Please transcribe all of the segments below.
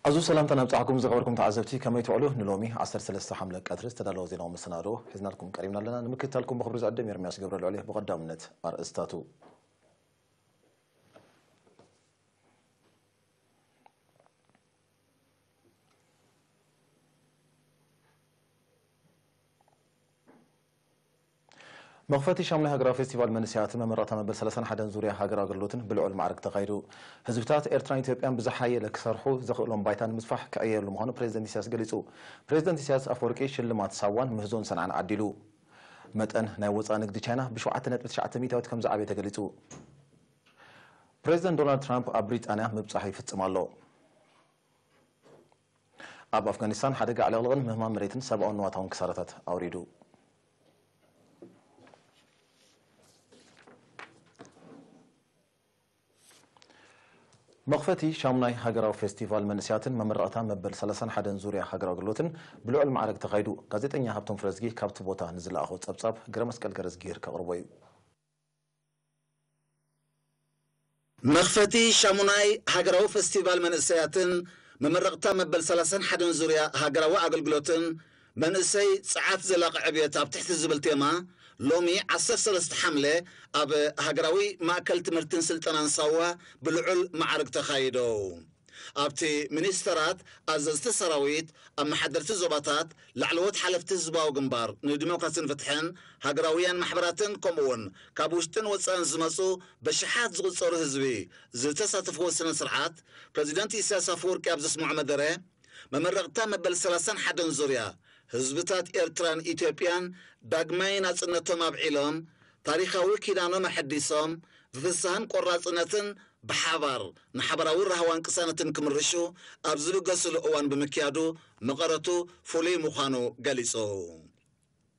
ኣዝዩ ሰላምታ ናብጻሕኩም ዝኸበርኩም ተዓዘብቲ፣ ከመይ ትውዕሉ? ንሎሚ ዓሰርተ ሰለስተ ሓምለ ቀትሪ ዝተዳለወ ዜናዊ መሰናዶ ሒዝናልኩም ቀሪብና ኣለና። ንምክትታልኩም ብኽብሪ ዝዕድም ኤርምያስ ገብረልዑል እየ። ብቐዳምነት ኣርእስታቱ። መኽፈቲ ሻሙናይ ሃገራዊ ፌስቲቫል መንእሰያትን መመረቕታ መበል ሰላሳን ሓደን ዙርያ ሃገራዊ ኣገልግሎትን ብልዑል ማዕርግ ተኻይዱ። ህዝብታት ኤርትራን ኢትዮጵያን ብዝሓየለ ክሰርሑ ዘኽእሎም ባይታ ንምስፋሕ ክዕየሉ ምዃኑ ፕሬዚደንት ኢሳያስ ገሊጹ። ፕሬዚደንት ኢሳያስ ኣፈወርቂ ሽልማት ሳዋን ምህዞን ሰንዓን ዓዲሉ። መጠን ናይ ወጻኢ ንግዲ ቻይና ብሸውዓተ ነጥቢ ትሽዓተ ሚእታዊት ከም ዝዓበየ ተገሊጹ። ፕሬዚደንት ዶናልድ ትራምፕ ኣብ ብሪጣንያ ምብጻሕ ይፍጽም ኣሎ። ኣብ ኣፍጋኒስታን ሓደጋ ዕልቕልቕን ምህማም መሬትን ሰብኣውን ንዋታውን ክሳራታት ኣውሪዱ። መኽፈቲ ሻሙናይ ሃገራዊ ፌስቲቫል መንእሰያትን መመረቕታ መበል ሰላሳን ሓደን ዙርያ ሃገራዊ ኣገልግሎትን ብልዑል ማዕረግ ተኻይዱ። ጋዜጠኛ ሃብቶም ፍረዝጊ ካብቲ ቦታ ንዝለኣኾ ጸብጻብ ገረመስቀል ገረዝጊሄር ከቕርቦ እዩ። መኽፈቲ ሻሙናይ ሃገራዊ ፈስቲቫል መንእሰያትን መመረቕታ መበል ሰላሳን ሓደን ዙርያ ሃገራዊ ኣገልግሎትን መንእሰይ ጸዓት ዘላቒ ዕብየት ኣብ ትሕቲ ዝብል ቴማ ሎሚ ዓሰርተ ሰለስተ ሓምለ ኣብ ሃገራዊ ማእከል ትምህርትን ስልጠናን ሳዋ ብልዑል ማዕርግ ተኻይዶ። ኣብቲ ሚኒስተራት፣ ኣዘዝቲ ሰራዊት፣ ኣመሓደርቲ ዞባታት፣ ላዕለዎት ሓለፍቲ ህዝባዊ ግንባር ንዲሞክራሲን ፍትሕን፣ ሃገራውያን ማሕበራትን ከምኡውን ካብ ውሽጥን ወጻእን ዝመጹ በሽሓት ዝቑጸሩ ህዝቢ ዝተሳተፍዎ ስነ ስርዓት፣ ፕረዚደንት ኢሳያስ ኣፈወርቂ ኣብ ዘስምዖ መደረ፣ መመረቕታ መበል ሰላሳን ሓደን ዙርያ ህዝብታት ኤርትራን ኢትዮጵያን ዳግማይ ናጽነቶም ኣብዒሎም፣ ታሪኻዊ ኪዳኖም ኣሐዲሶም፣ ብፍስሃን ቆራጽነትን ብሓባር ንሓባራዊ ራህዋን ቅሳነትን ክምርሹ ኣብ ዝብገስሉ እዋን ብምክያዱ መቐረቱ ፍሉይ ምዃኑ ገሊጹ።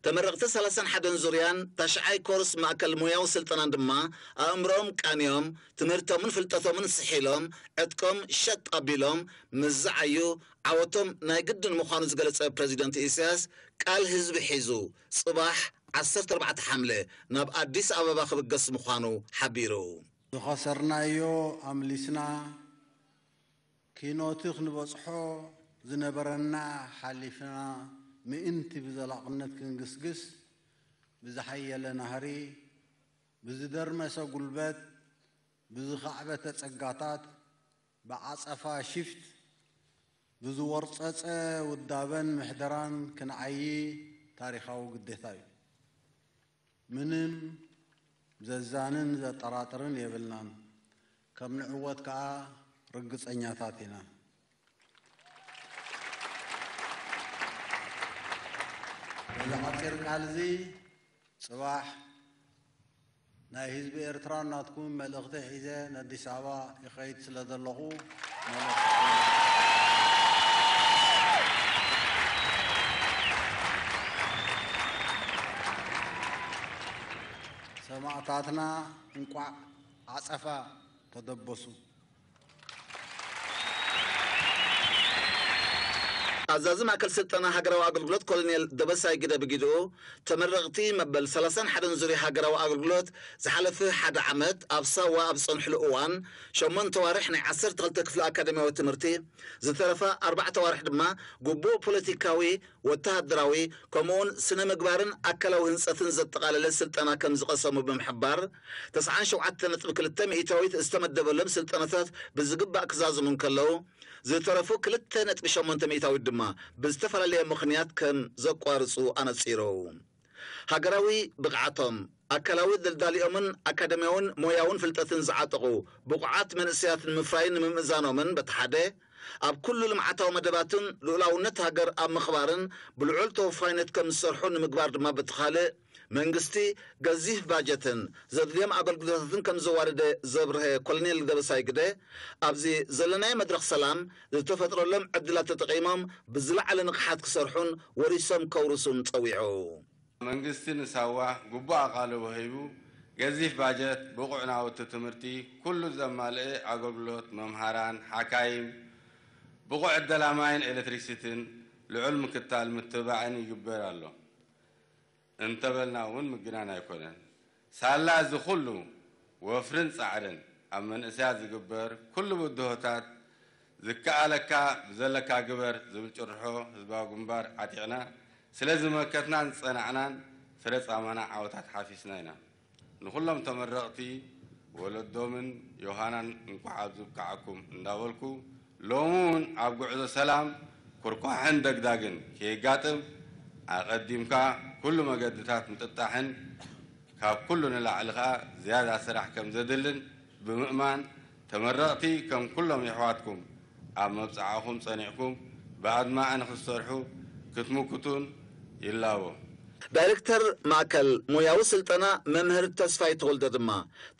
ተመረቕቲ ሰላሳን ሓደን ዙርያን ታሽዓይ ኮርስ ማእከል ሞያዊ ስልጠናን ድማ ኣእምሮኦም ቃንዮም፣ ትምህርቶምን ፍልጠቶምን ስሒሎም፣ ዕጥቆም ሸጥ ኣቢሎም ምስ ዝዓዩ ዓወቶም ናይ ግድን ምዃኑ ዝገለጸ ፕረዚደንት ኢሳያስ፣ ቃል ህዝቢ ሒዙ ጽባሕ ዓሰርተ ኣርባዕተ ሓምለ ናብ ኣዲስ ኣበባ ክብገስ ምዃኑ ሓቢሩ። ዝኸሰርናዮ ኣምሊስና፣ ኪኖቲ ክንበጽሖ ዝነበረና ሓሊፍና፣ ምእንቲ ብዘላቕነት ክንግስግስ፣ ብዝሓየለ ናህሪ፣ ብዝደርመሰ ጉልበት፣ ብዝኻዕበተ ጸጋታት፣ ብዓጸፋ ሽፍት፣ ብዝወርጸጸ ውዳበን ምሕደራን ክንዓዪ ታሪኻዊ ግዴታ እዩ። ምንም ዘዛንን ዘጠራጥርን የብልናን። ከም ንዕወት ከኣ ርግጸኛታት ኢና። በዚ ሓጺር ቃል እዚ ጽባሕ ናይ ህዝቢ ኤርትራን ናትኩምን መልእኽቲ ሒዘ ንኣዲስ ኣበባ ይኸይድ ስለ ዘለኹ፣ መልእኽትኩም ሰማእታትና እንቋዕ ዓጸፋ ተደበሱ። ኣዛዚ ማእከል ስልጠና ሃገራዊ ኣገልግሎት ኮሎኔል ደበሳይ ግደ ብጊድኡ፣ ተመረቕቲ መበል ሰላሳን ሓደን ዙርያ ሃገራዊ ኣገልግሎት ዝሓለፈ ሓደ ዓመት ኣብ ሳዋ ኣብ ዝጸንሕሉ እዋን፣ ሸሞንተ ኣዋርሕ ናይ ዓሰርተ ክልተ ክፍሊ ኣካደሚያዊ ትምህርቲ፣ ዝተረፋ ኣርባዕተ ኣዋርሕ ድማ ግቡእ ፖለቲካዊ፣ ወተሃደራዊ፣ ከምኡውን ስነ ምግባርን ኣካላዊ ህንጸትን ዘጠቓለለ ስልጠና ከም ዝቐሰሙ ብምሕባር፣ ተስዓን ሸውዓተ ነጥቢ ክልተ ሚእታዊት ዝተመደበሎም ስልጠናታት ብዝግባእ ክዛዝሙ እንከለዉ፣ ዝተረፉ ክልተ ነጥቢ ሸሞንተ ሚእታዊት ድማ ብዝተፈላለየ ምኽንያት ከም ዘቋርጹ ኣነጺሩ። ሃገራዊ ብቕዓቶም፣ ኣካላዊ ድልዳሊኦምን ኣካደሚያውን ሞያውን ፍልጠትን ዝዓጠቑ ብቑዓት መንእሰያት ንምፍራይን ንምምእዛኖምን በቲ ሓደ፣ ኣብ ኩሉ ልምዓታዊ መደባትን ልኡላውነት ሃገር ኣብ ምኽባርን ብልዑል ተወፋይነት ከም ዝሰርሑ ንምግባር ድማ በቲ ካልእ፣ መንግስቲ ገዚፍ ባጀትን ዘድልዮም ኣገልግሎታትን ከም ዘዋደደ ዘብርሀ ኮሎኔል ደበሳይ ግደ፣ ኣብዚ ዘለናዮ መድረኽ ሰላም ዝተፈጥረሎም ዕድላት ተጠቒሞም ብዝለዓለ ንቕሓት ክሰርሑን ወሪሶም ከውርሱን ጸዊዑ። መንግስቲ ንሳዋ ግቡእ ኣቓልቦ ሂቡ፣ ገዚፍ ባጀት፣ ብቑዕ ናውቲ ትምህርቲ፣ ኩሉ ዘማልአ ኣገልግሎት፣ መምሃራን፣ ሓካይም፣ ብቑዕ ዕደላ ማይን ኤሌክትሪክሲቲን፣ ልዑል ምክትታል ምትብባዕን ይግበር ኣሎ እንተበልና እውን ምግናን ኣይኮነን። ሳላ እዚ ኩሉ ወፍርን ጻዕርን ኣብ መንእሰያት ዝግበር ኩሉ ብድሆታት ዝከኣለካ ብዘለካ ግበር ዝብል ጭርሖ ህዝባዊ ግንባር ዓጢቕና ስለ ዝመከትናን ዝጸናዕናን ፍረ ጻማና ዓወታት ሓፊስና ኢና። ንኹሎም ተመረቕቲ ወለዶምን ዮሃናን እንኳዕ ኣብዚ ብቅዓኩም እንዳበልኩ፣ ሎሚ እውን ኣብ ጉዕዞ ሰላም ኩርኳሕን ደግዳግን ከየጋጥም ኣቐዲምካ ኩሉ መገድታት ምጥጣሕን ካብ ኩሉ ንላዕሊ ኸኣ ዝያዳ ስራሕ ከም ዘድልን ብምእማን፣ ተመረቕቲ ከም ኩሎም የሕዋትኩም ኣብ መብጽዓኹም ጸኒዕኩም ብኣድማዒ ንኽትሰርሑ ክትምክቱን ይላቦ። ዳይሬክተር ማእከል ሞያዊ ስልጠና መምህር ተስፋይ ተወልደ ድማ፣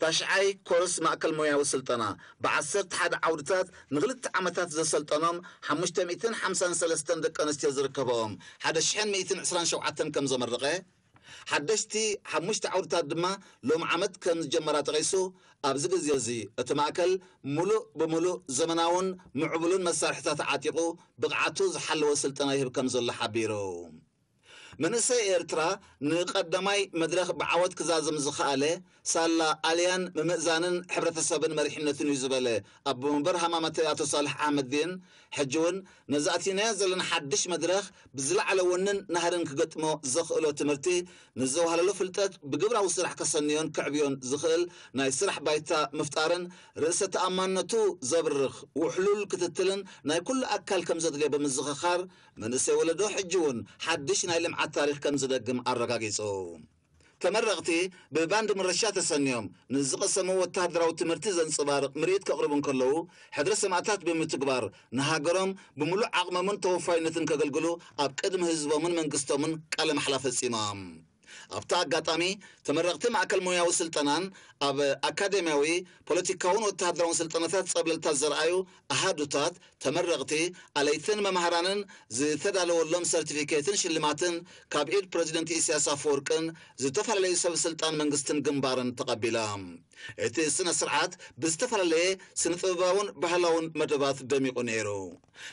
ታሽዓይ ኮርስ ማእከል ሞያዊ ስልጠና ብዓሰርተ ሓደ ዓውድታት ንኽልተ ዓመታት ዘሰልጠኖም ሓሙሽተ ሚእትን ሓምሳን ሰለስተን ደቂ ኣንስትዮ ዝርከበኦም ሓደ ሽሕን ሚእትን ዕስራን ሸውዓተን ከም ዘመረቐ፣ ሓደሽቲ ሓሙሽተ ዓውድታት ድማ ሎም ዓመት ከም ዝጀመራ ጠቒሱ፣ ኣብዚ ግዜ እዚ እቲ ማእከል ምሉእ ብምሉእ ዘመናውን ምዕቡልን መሳርሕታት ዓጢቑ ብቕዓቱ ዝሓለወ ስልጠና ይህብ ከም ዘሎ ሓቢሩ። መንእሰይ ኤርትራ ንቐዳማይ መድረኽ ብዓወት ክዛዝም ዝኸኣለ ሳላ ኣልያን ምምእዛንን ሕብረተሰብን መሪሕነትን እዩ ዝበለ ኣቦ መንበር ሃማመተ ኣቶ ሳልሕ ኣሕመድዲን፣ ሕጂ እውን ነዚ ኣቲናዮ ዘለና ሓድሽ መድረኽ ብዝለዓለ ወንን ናህርን ክገጥሞ ዘኽእሎ ትምህርቲ፣ ንዘዋህለሎ ፍልጠት ብግብራዊ ስራሕ ከሰንዮን ከዕብዮን ዝኽእል ናይ ስራሕ ባይታ ምፍጣርን ርእሰ ተኣማንነቱ ዘብርኽ ውሕሉል ክትትልን ናይ ኩሉ ኣካል ከም ዘድልዮ ብምዝኽኻር፣ መንእሰይ ወለዶ ሕጂ እውን ሓድሽ ናይ ልምዓት ታሪኽ ከም ዝደግም ኣረጋጊጹ። ተመረቕቲ ብባንድ ምረሻ ተሰንዮም ንዝቐሰምዎ ወተሃደራዊ ትምህርቲ ዘንጸባርቕ ምርኢት ከቕርቡ እንከለዉ፣ ሕድሪ ሰማእታት ብምትግባር ንሃገሮም ብምሉእ ዓቕሞምን ተወፋይነትን ከገልግሉ ኣብ ቅድሚ ህዝቦምን መንግስቶምን ቃለ ማሕላ ፈጺሞም። ኣብቲ ኣጋጣሚ ተመረቕቲ ማእከል ሞያዊ ስልጠናን ኣብ ኣካደምያዊ፣ ፖለቲካውን ወተሃደራውን ስልጠናታት ጸብለልታ ዘርኣዩ ኣሃዱታት ተመረቕቲ ኣለይትን መምሃራንን ዝተዳለወሎም ሰርቲፊኬትን ሽልማትን ካብ ኢድ ፕረዚደንት ኢሳያስ ኣፈወርቅን ዝተፈላለዩ ሰብ ስልጣን መንግስትን ግንባርን ተቐቢሎም። እቲ ስነ ስርዓት ብዝተፈላለየ ስነ ጥበባውን ባህላውን መደባት ደሚቑ ነይሩ።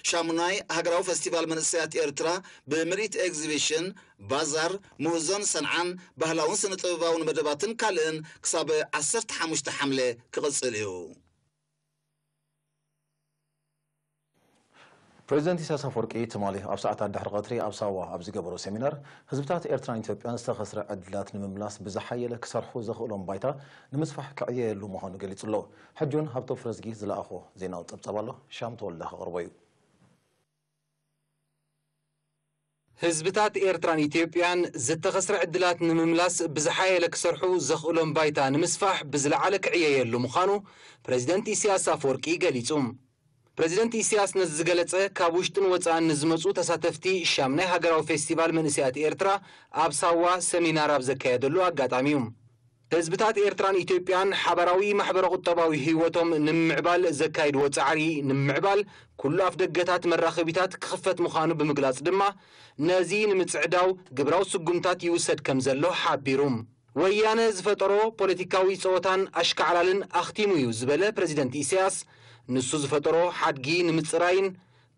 ሻሙናይ ሃገራዊ ፈስቲቫል መንእሰያት ኤርትራ ብምርኢት ኤግዚቢሽን፣ ባዛር፣ ምህዞን ሰንዓን ባህላውን ስነ ጥበባውን መደባትን ካልእን ክሳብ ዓሰርተ ሓሙሽተ ሓምለ ክቕጽል እዩ። ፕሬዚደንት ኢሳያስ ኣፈወርቂ ትማሊ ኣብ ሰዓታት ድሕሪ ቀትሪ ኣብ ሳዋ ኣብ ዝገበሮ ሴሚናር፣ ህዝብታት ኤርትራን ኢትዮጵያን ዝተኸስረ ዕድላት ንምምላስ ብዝሓየለ ክሰርሑ ዘኽእሎም ባይታ ንምስፋሕ ክዕየየሉ ምዃኑ ገሊጹ ኣሎ። ሕጂ እውን ሃብቶም ፍረዝጊ ዝለኣኾ ዜናዊ ጸብጻብ ኣሎ፣ ሻም ተወልደ ከቕርቦ እዩ። ህዝብታት ኤርትራን ኢትዮጵያን ዝተኸስረ ዕድላት ንምምላስ ብዝሓየለ ክሰርሑ ዘኽእሎም ባይታ ንምስፋሕ ብዝለዓለ ክዕየየሉ ምዃኑ ፕሬዚደንት ኢሳያስ ኣፈወርቂ ገሊጹ። ፕሬዚደንት ኢሳያስ ነዚ ዝገለጸ፣ ካብ ውሽጥን ወጻእን ንዝመጹ ተሳተፍቲ ሻምናይ ሃገራዊ ፌስቲቫል መንእሰያት ኤርትራ ኣብ ሳዋ ሰሚናር ኣብ ዘካየደሉ ኣጋጣሚ እዩ። ህዝብታት ኤርትራን ኢትዮጵያን ሓባራዊ ማሕበረ ቁጠባዊ ህይወቶም ንምምዕባል ዘካይድዎ ጻዕሪ ንምምዕባል ኩሉ ኣፍደገታት መራኸቢታት ክኽፈት ምዃኑ ብምግላጽ ድማ፣ ነዚ ንምጽዕዳው ግብራዊ ስጉምታት ይውሰድ ከም ዘሎ ሓቢሩ። ወያነ ዝፈጠሮ ፖለቲካዊ ጸወታን ኣሽካዕላልን ኣኽቲሙ እዩ ዝበለ ፕረዚደንት ኢሳያስ፣ ንሱ ዝፈጠሮ ሓድጊ ንምጽራይን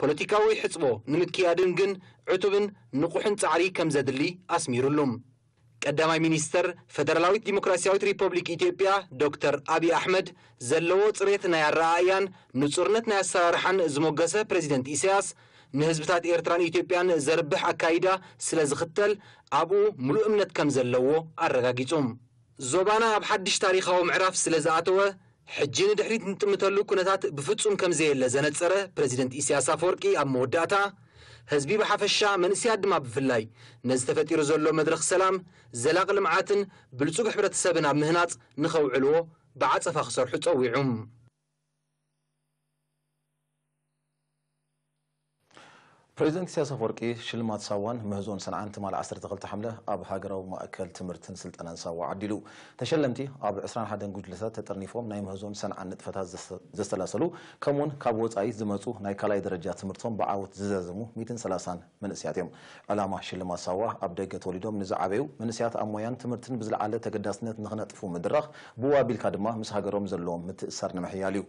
ፖለቲካዊ ሕጽቦ ንምክያድን ግን ዕቱብን ንቑሕን ጻዕሪ ከም ዘድሊ ኣስሚሩሉ። ቀዳማይ ሚኒስተር ፈደራላዊት ዲሞክራሲያዊት ሪፐብሊክ ኢትዮጵያ ዶክተር ኣብይ ኣሕመድ ዘለዎ ጽሬት ናይ ኣረኣእያን ንጹርነት ናይ ኣሰራርሓን ዝሞገሰ ፕረዚደንት ኢሳያስ፣ ንህዝብታት ኤርትራን ኢትዮጵያን ዘርብሕ ኣካይዳ ስለ ዝኽተል ኣብኡ ምሉእ እምነት ከም ዘለዎ ኣረጋጊጹ። ዞባና ኣብ ሓድሽ ታሪኻዊ ምዕራፍ ስለ ዝኣተወ፣ ሕጂ ንድሕሪት ንጥምተሉ ኩነታት ብፍጹም ከም ዘየለ ዘነጸረ ፕረዚደንት ኢሳያስ ኣፈወርቂ ኣብ መወዳእታ፣ ህዝቢ ብሓፈሻ መንእሰያት ድማ ብፍላይ ነዚ ተፈጢሩ ዘሎ መድረኽ ሰላም፣ ዘላቒ ልምዓትን ብልጹግ ሕብረተሰብን ኣብ ምህናጽ ንኸውዕልዎ ብዓጸፋ ክሰርሑ ጸዊዑ። ፕሬዚደንት ኢሳያስ ኣፈወርቂ ሽልማት ሳዋን ምህዞን ሰንዓን ትማሊ ዓሰርተ ክልተ ሓምለ ኣብ ሃገራዊ ማእከል ትምህርትን ስልጠናን ሳዋ ዓዲሉ። ተሸለምቲ ኣብ ዕስራን ሓደን ጉጅለታት ተጠርኒፎም ናይ ምህዞን ሰንዓን ንጥፈታት ዘስ-፣ ዘሰላሰሉ፣ ከምኡውን ካብ ወጻኢ ዝመጹ ናይ ካልኣይ ደረጃ ትምህርቶም ብዓወት ዝዛዘሙ ሚእትን ሰላሳን መንእሰያት እዮም። ዕላማ ሽልማት ሳዋ ኣብ ደገ ተወሊዶም ንዝዓበዩ መንእሰያት ኣብ ሞያን ትምህርትን ብዝለዓለ ተገዳስነት ንኽነጥፉ ምድራኽ ብኡ ኣቢልካ ድማ ምስ ሃገሮም ዘለዎም ምትእስሳር ንምሕያል እዩ።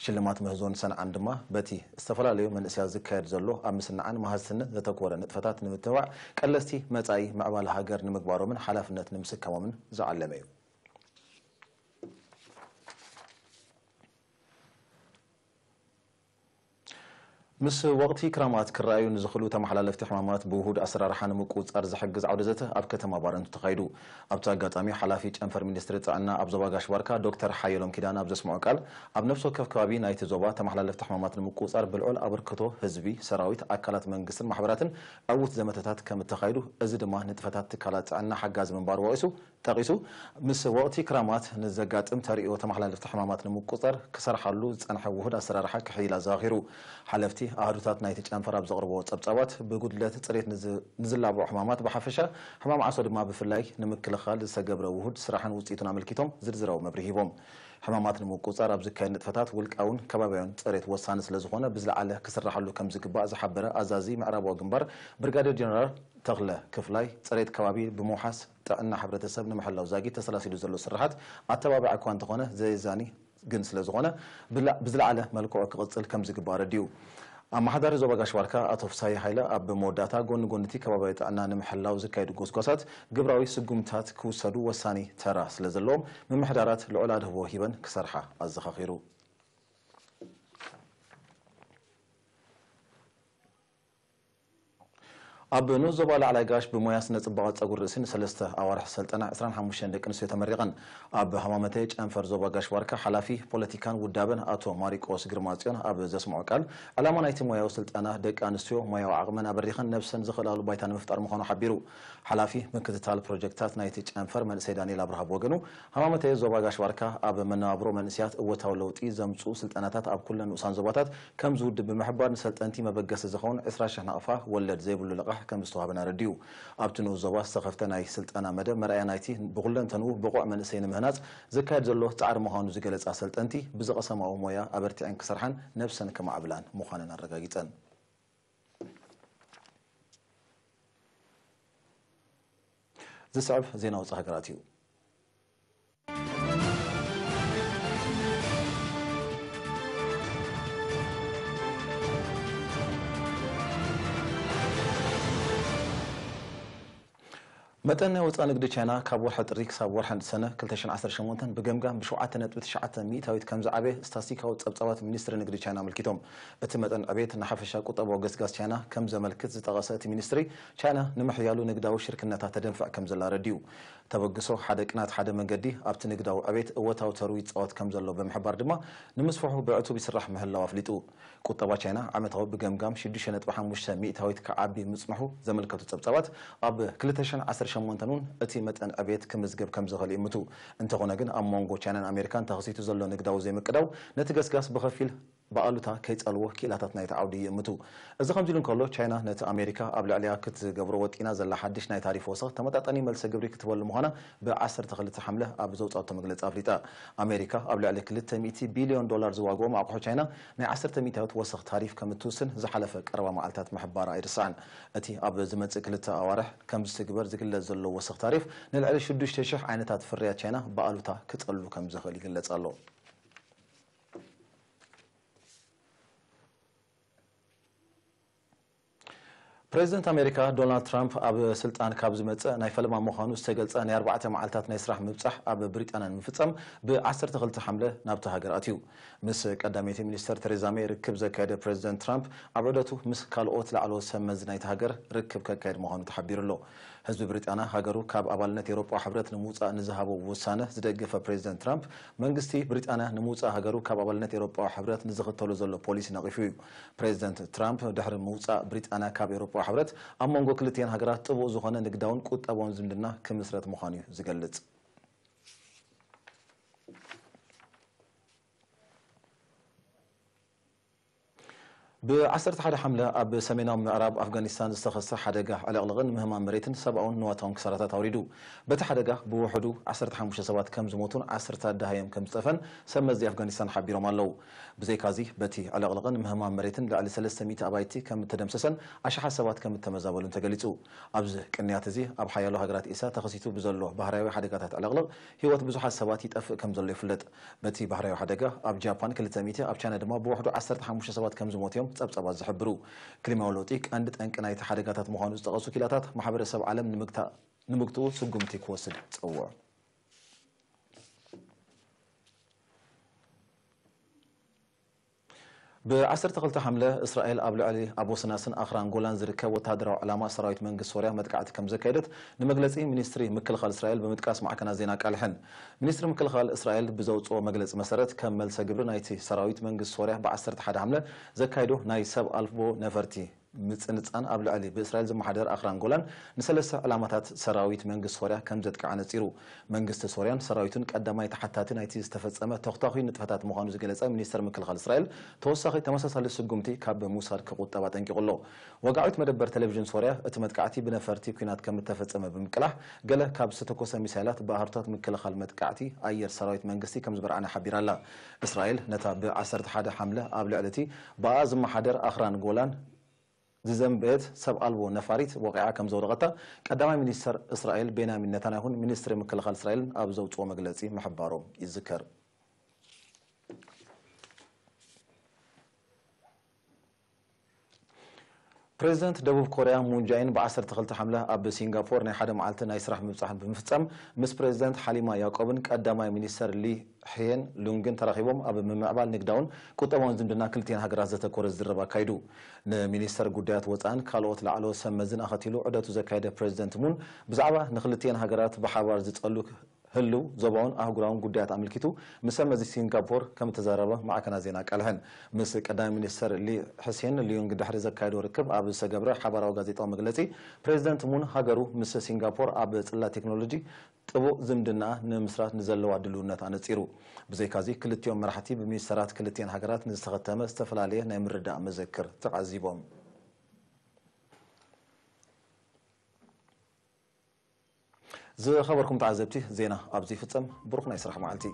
ሽልማት ምህዞን ሰንዓን ድማ በቲ ዝተፈላለዩ መንእሰያት ዝካየድ ዘሎ ኣብ ምስንዓን መሃዝትነት ዘተኮረ ንጥፈታት ንምትብባዕ ቀለስቲ መጻኢ ምዕባለ ሃገር ንምግባሮምን ሓላፍነት ንምስካሞምን ዝዓለመ እዩ። ምስ ወቕቲ ክራማት ክረኣዩ ንዝኽእሉ ተመሓላለፍቲ ሕማማት ብውሁድ ኣሰራርሓ ንምቁጽጻር ዝሕግዝ ዓውደ ዘተ ኣብ ከተማ ባረንቱ ተኻይዱ። ኣብቲ ኣጋጣሚ ሓላፊ ጨንፈር ሚኒስትሪ ጥዕና ኣብ ዞባ ጋሽ ባርካ ዶክተር ሓየሎም ኪዳነ ኣብ ዘስምዖ ቃል፣ ኣብ ነፍሲ ወከፍ ከባቢ ናይቲ ዞባ ተመሓላለፍቲ ሕማማት ንምቁጽጻር ብልዑል ኣበርክቶ ህዝቢ፣ ሰራዊት፣ ኣካላት መንግስትን ማሕበራትን ዕዉት ዘመተታት ከም እተኻይዱ፣ እዚ ድማ ንጥፈታት ትካላት ጥዕና ሓጋዚ ምንባሩ ወቒሱ፣ ጠቒሱ፣ ምስ ወቕቲ ክራማት ንዘጋጥም ተርእዮ ተመሓላለፍቲ ሕማማት ንምቁጽጻር ክሰርሓሉ ዝጸንሐ ውሁድ ኣሰራርሓ ክሕይል ኣዘኻኺሩ። ሓለፍቲ ኣሃዱታት ናይቲ ጨንፈር ኣብ ዘቕርቦ ጸብጻባት፣ ብጉድለት ጽሬት ንዝ-፣ ንዝላብዑ ሕማማት ብሓፈሻ፣ ሕማም ዓሶ ድማ ብፍላይ ንምክልኻል ዝተገብረ ውሁድ ስራሕን ውጽኢቱን ኣመልኪቶም ዝርዝራዊ መብርሂ ሂቦም። ሕማማት ንምቁጽጻር ኣብ ዝካየድ ንጥፈታት ውልቃውን ከባብያውን ጽሬት ወሳኒ ስለ ዝኾነ፣ ብዝለዓለ ክስራሓሉ ከም ዝግባእ ዝሓበረ ኣዛዚ ምዕራባዊ ግንባር ብርጋዴር ጀነራል ተኽለ ክፍላይ፣ ጽሬት ከባቢ ብምውሓስ ጥዕና ሕብረተሰብ ንምሕላው ዛጊት ተሰላሲሉ ዘሎ ስርሓት ኣተባባዒ እኳ እንተኾነ፣ ዘየዛኒ ግን ስለ ዝኾነ፣ ብላ-፣ ብዝለዓለ መልክዑ ክቕጽል ከም ዝግባእ ኣረዲኡ። ኣመሓዳሪ ዞባ ጋሽ ባርካ ኣቶ ፍሳይ ሃይለ ኣብ መወዳእታ፣ ጎኒ ጎኒ እቲ ከባብያዊ ጥዕና ንምሕላው ዝካየዱ ጎስጓሳት ግብራዊ ስጉምታት ክውሰዱ ወሳኒ ተራ ስለ ዘለዎም፣ ምምሕዳራት ልዑል ኣድህቦ ሂበን ክሰርሓ ኣዘኻኺሩ። ኣብ ንኡስ ዞባ ላዕላይ ጋሽ ብሞያ ስነ ጽባቐ ጸጉሪ ርእሲ ንሰለስተ ኣዋርሕ ሰልጠና ዕስራን ሓሙሽተን ደቂ ኣንስትዮ ተመሪቐን። ኣብ ሃማመተ ጨንፈር ዞባ ጋሽ ባርካ ሓላፊ ፖለቲካን ውዳበን ኣቶ ማሪቆስ ግርማጽዮን ኣብ ዘስምዖ ቃል፣ ዕላማ ናይቲ ሞያዊ ስልጠና ደቂ ኣንስትዮ ሞያዊ ዓቕመን ኣበሪኸን ነብሰን ዝኽእላሉ ባይታ ንምፍጣር ምዃኑ ሓቢሩ። ሓላፊ ምክትታል ፕሮጀክታት ናይቲ ጨንፈር መንእሰይ ዳንኤል ኣብርሃ ብወገኑ፣ ሃማመተ ዞባ ጋሽ ባርካ ኣብ መነባብሮ መንእሰያት እወታዊ ለውጢ ዘምጽኡ ስልጠናታት ኣብ ኩለን ንኡሳን ዞባታት ከም ዝውድብ ብምሕባር፣ ንሰልጠንቲ መበገሲ ዝኸውን ዕስራ ሽሕ ናቕፋ ወለድ ዘይብሉ ልቓሕ ከም ዝተዋህበን ኣረዲኡ። ኣብቲ ንኡስ ዞባ ዝተኸፍተ ናይ ስልጠና መደብ መርኣያ ናይቲ ብኩለንተንኡ ብቑዕ መንእሰይ ንምህናጽ ዝካየድ ዘሎ ጻዕሪ ምዃኑ ዝገለጻ ሰልጠንቲ፣ ብዝቐሰማኦ ሞያ ኣበርቲዐን ክሰርሓን ነብሰን ከማዕብላን ምዃነን ኣረጋጊጸን። ዝስዕብ ዜና ወጻኢ ሃገራት እዩ። መጠን ናይ ወጻኢ ንግዲ ቻይና ካብ ወርሒ ጥሪ ክሳብ ወርሒ ሰነ ክልተ ሽሕን ዓሰርተ ሸሞንተን ብገምጋም ብሸውዓተ ነጥቢ ትሽዓተ ሚእታዊት ከም ዝዓበየ ስታስቲካዊ ጸብጻባት ሚኒስትሪ ንግዲ ቻይና ኣመልኪቶም። እቲ መጠን ዕቤት ንሓፈሻ ቁጠባዊ ገስጋስ ቻይና ከም ዘመልክት ዝጠቐሰ እቲ ሚኒስትሪ፣ ቻይና ንምሕያሉ ንግዳዊ ሽርክነታ ተደንፍዕ ከም ዘላ ኣረዲኡ። ተበግሶ ሓደ ቅናት ሓደ መንገዲ ኣብቲ ንግዳዊ ዕቤት እወታዊ ተሩ ይጻወት ከም ዘሎ ብምሕባር ድማ፣ ንምስፍሑ ብዕቱብ ይስራሕ ምህላው ኣፍሊጡ። ቁጠባ ቻይና ዓመታዊ ብገምጋም ሽዱሽተ ነጥቢ ሓሙሽተ ሚእታዊት ክዓቢ ምጽንሑ ዘመልከቱ ጸብጻባት፣ ኣብ ክልተ ሽሕን ዓሰርተ ሸሞንተን እውን እቲ መጠን ዕቤት ክምዝገብ ከም ዝኽእል ይእምቱ። እንተኾነ ግን፣ ኣብ መንጎ ቻይናን ኣሜሪካን ተኸሲቱ ዘሎ ንግዳዊ ዘይምቅዳው፣ ነቲ ገስጋስ ብኸፊል ብኣሉታ ከይጸልዎ ክኢላታት ናይቲ ዓውዲ ይእምቱ። እዚ ከምዚ ኢሉ እንከሎ፣ ቻይና ነቲ ኣሜሪካ ኣብ ልዕሊኣ ክትገብሮ ወጢና ዘላ ሓድሽ ናይ ታሪፍ ወሰኽ ተመጣጣኒ መልሰ ግብሪ ክትህበሉ ምዃና ብ ዓሰርተ ክልተ ሓምለ ኣብ ዘውጻቶ መግለጺ ኣፍሊጣ። ኣሜሪካ ኣብ ልዕሊ ክልተ ሚእቲ ቢልዮን ዶላር ዝዋግኦም ኣቑሑ ቻይና ናይ ዓሰርተ ሚእታዊት ወሰኽ ታሪፍ ከም እትውስን ዝሓለፈ ቀረባ መዓልታት ምሕባራ ኣይርሳዕን። እቲ ኣብ ዝመጽእ ክልተ ኣዋርሕ ከም ዝትግበር ዝግለጽ ዘሎ ወሰኽ ታሪፍ፣ ንልዕሊ ሽዱሽተ ሽሕ ዓይነታት ፍርያት ቻይና ብኣሉታ ክጸሉ ከም ዝኽእል ይግለጽ ኣሎ። ፕሬዚደንት ኣሜሪካ ዶናልድ ትራምፕ ኣብ ስልጣን ካብ ዝመጽእ ናይ ፈለማ ምዃኑ ዝተገልጸ ናይ ኣርባዕተ መዓልታት ናይ ስራሕ ምብጻሕ ኣብ ብሪጣንያ ንምፍጻም ብ ዓሰርተ ክልተ ሓምለ ናብታ ሃገር ኣትዩ። ምስ ቀዳመይቲ ሚኒስተር ቴሬዛ ሜይ ርክብ ዘካየደ ፕሬዚደንት ትራምፕ፣ ኣብ ዑደቱ ምስ ካልኦት ላዕለዎት ሰብ መዚ ናይታ ሃገር ርክብ ከካየድ ምዃኑ ተሓቢሩ ኣሎ። ህዝቢ ብሪጣንያ ሃገሩ ካብ ኣባልነት ኤውሮጳዊ ሕብረት ንምውጻእ ንዝሃቦ ውሳነ ዝደገፈ ፕሬዚደንት ትራምፕ፣ መንግስቲ ብሪጣንያ ንምውጻእ ሃገሩ ካብ ኣባልነት ኤውሮጳዊ ሕብረት ንዝኽተሎ ዘሎ ፖሊሲ ነቒፉ እዩ። ፕሬዚደንት ትራምፕ ድሕሪ ምውጻእ ብሪጣንያ ካብ ኤውሮጳዊ ሕብረት፣ ኣብ መንጎ ክልቲኤን ሃገራት ጥቡቕ ዝኾነ ንግዳውን ቁጠባውን ዝምድና ክምስረት ምዃኑ እዩ ዝገልጽ። ብ ዓሰርተ ሓደ ሓምለ ኣብ ሰሜናዊ ምዕራብ ኣፍጋኒስታን ዝተኸስተ ሓደጋ ዕልቕልቕን ምህማን መሬትን ሰብኣውን ንዋታውን ክሳራታት ኣውሪዱ። በቲ ሓደጋ ብውሕዱ ዓሰርተ ሓሙሽተ ሰባት ከም ዝሞቱን ዓሰርተ ኣደሃዮም ከም ዝጠፈን ሰብ መዚ ኣፍጋኒስታን ሓቢሮም ኣለዉ። ብዘይካዚ፣ በቲ ዕልቕልቕን ምህማን መሬትን ልዕሊ ሰለስተ ሚእቲ ኣባይቲ ከም እተደምሰሰን ኣሽሓት ሰባት ከም እተመዛበሉን ተገሊጹ። ኣብዚ ቅንያት እዚ፣ ኣብ ሓያሎ ሃገራት ኤስያ ተኸሲቱ ብዘሎ ባህርያዊ ሓደጋታት ዕልቕልቕ፣ ህይወት ብዙሓት ሰባት ይጠፍእ ከም ዘሎ ይፍለጥ። በቲ ባህርያዊ ሓደጋ፣ ኣብ ጃፓን ክልተ ሚእቲ፣ ኣብ ቻይና ድማ ብውሕዱ ዓሰርተ ሓሙሽተ ሰባት ከም ዝሞቱ እዮም ጸብጻባት ዝሕብሩ። ክሊማዊ ለውጢ ቀንዲ ጠንቂ ናይቲ ሓደጋታት ምዃኑ ዝጠቐሱ ኪላታት፣ ማሕበረሰብ ዓለም ንምግታ-፣ ንምግትኡ ስጉምቲ ክወስድ ጸውዑ። ብ12 ሓምለ እስራኤል ኣብ ልዕሊ ኣቦ ሰናስን ኣኽራን ጎላን ዝርከብ ወተሃደራዊ ዕላማ ሰራዊት መንግስቲ ሶርያ መጥቃዕቲ ከም ዘካየደት ንመግለጺ ሚኒስትሪ ምክልኻል እስራኤል ብምጥቃስ ማዕከናት ዜና ኣቃልሐን። ሚኒስትሪ ምክልኻል እስራኤል ብዘውጽኦ መግለጺ መሰረት፣ ከም መልሰ ግብሪ ናይቲ ሰራዊት መንግስቲ ሶርያ ብ11 ሓምለ ዘካይዶ ናይ ሰብ ኣልቦ ነፈርቲ ምጽንጻን ኣብ ልዕሊ ብእስራኤል ዝመሓደር ኣኽራን ጎላን ንሰለስተ ዕላማታት ሰራዊት መንግስቲ ሶርያ ከም ዘጥቅዓ ነጺሩ። መንግስቲ ሶርያን ሰራዊቱን ቀዳማይ ተሓታቲ ናይቲ ዝተፈጸመ ተኹታኹይ ንጥፈታት ምዃኑ ዝገለጸ ሚኒስተር ምክልኻል እስራኤል፣ ተወሳኺ ተመሳሳሊ ስጉምቲ ካብ ምውሳድ ክቑጠብ ኣጠንቂቑ ኣሎ። ወግዓዊት መደበር ቴሌቪዥን ሶርያ፣ እቲ መጥቃዕቲ ብነፈርቲ ኲናት ከም እተፈጸመ ብምቅላሕ፣ ገለ ካብ ዝተተኮሰ ሚሳይላት ብኣህርቶታት ምክልኻል መጥቃዕቲ ኣየር ሰራዊት መንግስቲ ከም ዝበርዓነ ሓቢራ ኣላ። እስራኤል ነታ ብ11 ሓምለ ኣብ ልዕሊ እቲ ብኣ ዝመሓደር ኣኽራን ጎላን ዝዘንበየት ሰብ ኣልቦ ነፋሪት ወቒዓ ከም ዘውደቐታ ቀዳማይ ሚኒስተር እስራኤል ቤንያሚን ነታንያሁን ሚኒስትሪ ምክልኻል እስራኤልን ኣብ ዘውጽኦ መግለጺ ምሕባሮም ይዝከር። ፕሬዚደንት ደቡብ ኮርያ ሙን ጃኢን ብ12 ሓምለ ኣብ ሲንጋፖር ናይ ሓደ መዓልቲ ናይ ስራሕ ምብጻሕ ብምፍጸም፣ ምስ ፕሬዚደንት ሓሊማ ያዕቆብን ቀዳማይ ሚኒስተር ሊ ሄን ሉንግን ተራኺቦም ኣብ ምምዕባል ንግዳውን ቁጠባውን ዝምድና ክልቲኤን ሃገራት ዘተኮረ ዝርርብ ኣካይዱ። ንሚኒስተር ጉዳያት ወጻእን ካልኦት ላዕለዎት ሰብ መዝን ኣኸቲሉ ዑደቱ ዘካየደ ፕሬዚደንት ሙን፣ ብዛዕባ ንክልቲኤን ሃገራት ብሓባር ዝጸሉ ህልው ዞባውን ኣህጉራውን ጉዳያት ኣመልኪቱ ምስ ሰብ መዚ ሲንጋፖር ከም እተዛረበ ማዕከናት ዜና ኣቃልሐን። ምስ ቀዳማይ ሚኒስተር ሊ ሕሴን ሉንግ ድሕሪ ዘካየዶ ርክብ ኣብ ዝተገብረ ሓባራዊ ጋዜጣዊ መግለጺ፣ ፕሬዚደንት ሙን ሃገሩ ምስ ሲንጋፖር ኣብ ጽላት ቴክኖሎጂ ጥቡቕ ዝምድና ንምስራት ንዘለዋ ድልውነት ኣነጺሩ። ብዘይካዚ፣ ክልቲኦም መራሕቲ ብሚኒስተራት ክልቲኤን ሃገራት ንዝተኸተመ ዝተፈላለየ ናይ ምርድዳእ መዘክር ተዓዚቦም። ዝኸበርኩም ተዓዘብቲ፣ ዜና ኣብዚ ይፍጸም። ብሩኽ ናይ ስራሕ መዓልቲ።